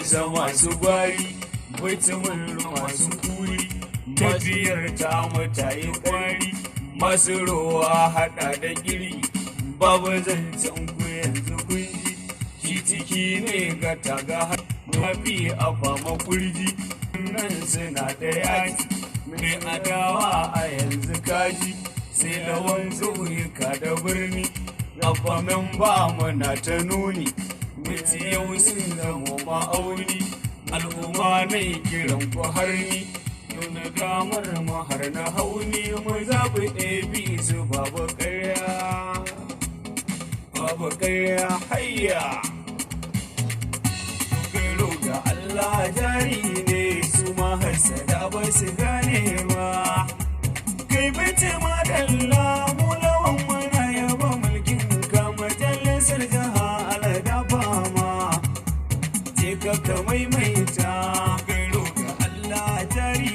Hausa masu gwari, mutumin masu kuri, tafiyar ta mu ta yi kwari, masu rowa haɗa da kiri, babu zancen ku yanzu kun ji, shi ciki ne ga taga mafi a fama kurji, nan suna da yaji, mai adawa a yanzu kaji, sai lawan ƙauyuka da birni, afamin ba muna ta nuni, miti yau sun zamo ma'auni, al'umma na kiran ku har ni, yau na damar mu har na hauni mu zaɓi APC babu ƙarya, babu ƙarya hayya. Dogaro ga Allah jari ne su ma hasada ba su gane ba. Kai bace madalla mu lawan muna yaba mulkin ka majalisar jiha alada fama. Je ka ka maimaita. Dogaro ga Allah jari